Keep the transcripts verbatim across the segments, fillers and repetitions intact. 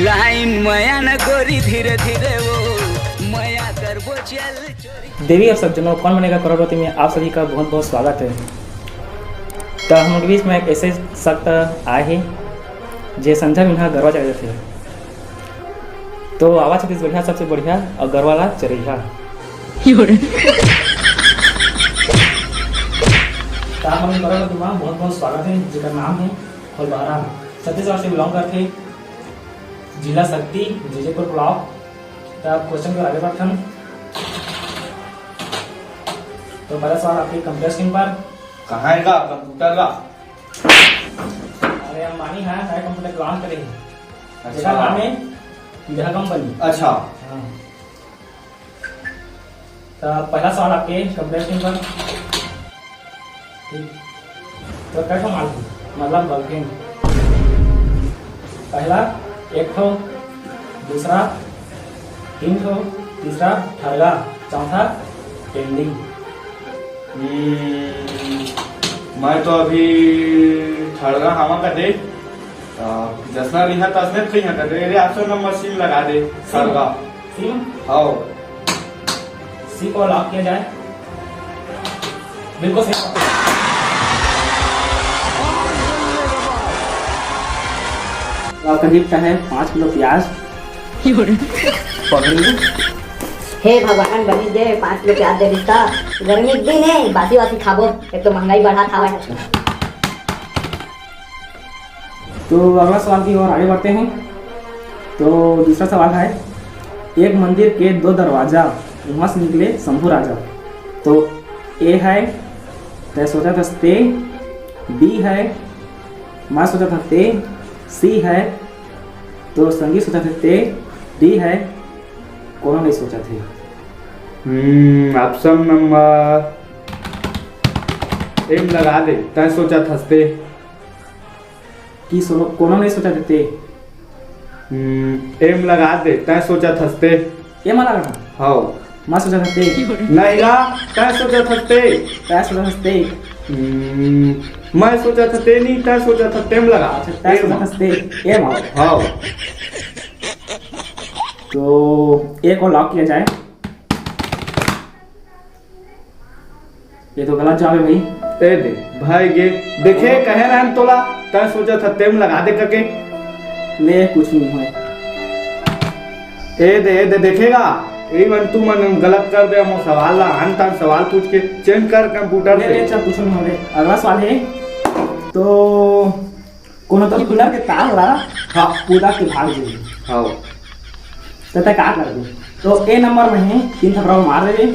Line मया न गोरी, धीरे धीरे वो मया करबो चल चोरी। देवी और सज्जनों, कौन बनेगा करोड़पति में आप सभी का बहुत बहुत स्वागत है। तो हम लोग के बीच में एक ऐसे शख्स आए हैं, जे संझा बिन्हा गरवा चढ़ा देथे। तो आवा छत्तीसगढ़िया सबसे बढ़िया और गरवा ला चरइहा। तो आप मन करोड़पति में बहुत बहुत स्वागत है, जेकर नाम है खोलबहरा। छत्तीसगढ़ से बिलोंग करथे, जिला सक्ती, जीजेपुर ब्लॉक। तो आप क्वेश्चन कर आगे बढ़थन। तो पहला सवाल आपके कंप्यूटर स्क्रीन पर। कहाँ है का कंप्यूटर का? अरे अंबानी है, सारे कंप्यूटर के लॉन्च करे हैं। अच्छा। जेकर नाम है पीढ़ा कंपनी। अच्छा। हाँ। तो पहला सवाल आपके कंप्यूटर स्क्रीन पर। ठीक। तो कै ठो मालकिन, मतलब गर्लफ्रेंड? पहला एक ठो, दूसरा तीन ठो, तीसरा ठड़गा, चौथा पेंडिंग। हम्म, मैं तो अभी ठड़गा हवा का दे, आ, जसना रिहा तसने तो कहीं हटा दे, रे ऑप्शन नंबर सी लगा दे, ठड़गा। सिम? हाव। सी को लॉक किया जाए। बिल्कुल सही। तो आपका गिफ्ट है पाँच किलो प्याज। पकड़ लो। हे भगवान, बनी दे, पाँच किलो प्याज दे दिस त। गर्मी के दिन है, बासी वासी खाबो, एक तो महंगाई बढ़ा था। तो अगला सवाल की ओर आगे बढ़ते हैं। तो दूसरा सवाल है, एक मंदिर के दो दरवाजा, वहाँ से निकले शंभू राजा। तो ए है, तै सोचा था ते, बी है, मैं सोचा था ते, सी है, तो संगी सोचा था ते, डी है, कोनो नहीं सोचा थे। हम्म, ऑप्शन नंबर एम लगा दे, तै सोचा था ते। कि सोनो-, कोनो नहीं सोचा था ते। हम्म, एम लगा दे, तै सोचा था ते। एम लगा था? हाव। मैं सोचा था ते। नहीं ला, तै सोचा था ते। तै सोचा था ते। हम्म, मैं सोचा था ते नहीं, तै सोचा था ते, एम लगा। अच्छा, तै एम। सोचा था ते। एम। हाव। तो ए को लॉक किया जाए। ये तो गलत जवाब है भाई। ए दे, भाई गे, देखे, कहे रहन तोला, तै सोचा था ते एम लगा दे करके। ले, कुछ नहीं है। ए दे, ए दे, देखेगा? यही मन तू मन गलत कर दे, हम सवाल ला, अन तन सवाल पूछ के चेंज कर कंप्यूटर ले, से। ले, चल, कुछ नहीं होले। अगला सवाल है, तो कोनो तो पिलर के तार ला हाँ। कूदा के भाग जाई। हाँ। त तै का करबे? तो ए नंबर में है तीन थपरा मार देबे,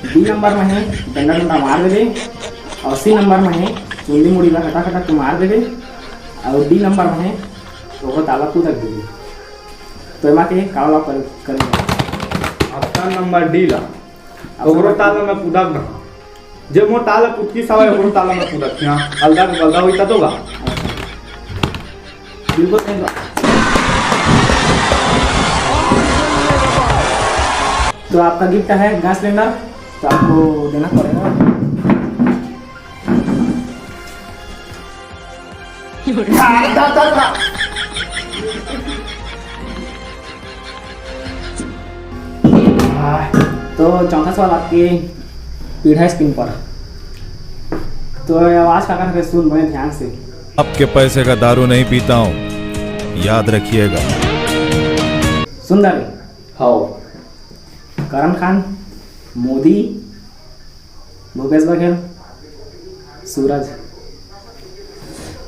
बी नंबर में है डंडा डंडा मार देबे, और सी नंबर में है चुंदी मुड़ी ला खटा खटा के मार देबे, और डी नंबर में है ओकर ताला कूदक देबे। तो एमा के का लॉक कर, करेंगे? ऑप्शन नंबर डी ला। ऑप्शन ओकरो नंबर ताला में कूदक ना। जे मोर ताला कुदकी सवाय ओकरो ताला में कूदत, यहाँ अलदा के बलदा होई त तो गा। बिल्कुल सही बात। तो आपका गिफ्ट है गैस सिलेंडर, तो आपको देना पड़ेगा। आ, दा, दा, दा। आ, तो चौथा सवाल आपके पीढ़ा स्क्रीन पर। तो ये आवाज का कर सुन बने ध्यान से। आपके पैसे का दारू नहीं पीता हूँ, याद रखिएगा। सुंदर। हाव। करण खान, मोदी, भूपेश बघेल, सूरज।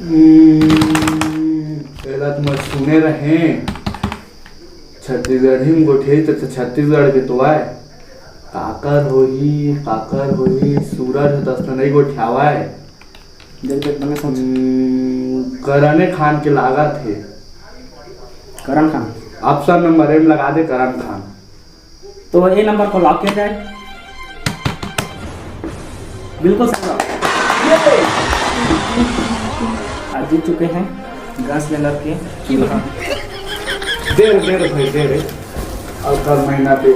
हम्म, पहला तो मैं सुने रहे, छत्तीसगढ़ी में गोठियाई तो, तो छत्तीसगढ़ के तो आए। काकर होही, काकर होही, सूरज हो तो असन नहीं गोठियावाए। देख, देख, बने सोच। हम्म, करने खान के लागत हे। करण खान। ऑप्शन नंबर एम लगा दे, करण खान। तो ए नंबर को लॉक किया जाए। बिल्कुल सही जवाब। आज जीत चुके हैं गैस सिलेंडर के चूल्हा। दे रे, दे रे भाई, दे रे। अउ दस महीना पे।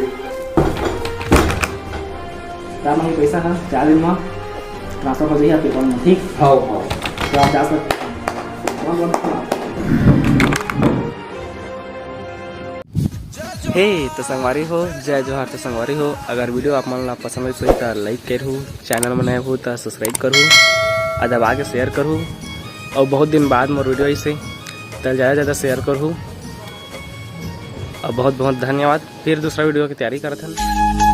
का मांगी पैसा है, चार दिन में ट्रांसफर हो जाइए आपके अकाउंट में, ठीक? हाँ, हाँ। तो आप जा सकते हैं। कौन, कौन, कौन? ए तो संगवारी हो, जय जोहार। तो संगवारी हो, अगर video आप मन ला पसंद होइस होही त like करहू, channel में नए हो त subscribe करहू, आ दबा के share करहू। और बहुत दिन बाद मोर video आइस हे, त ज़्यादा ज़्यादा share करहू। और बहुत बहुत धन्यवाद। फिर दूसरा video की तैयारी करत हन।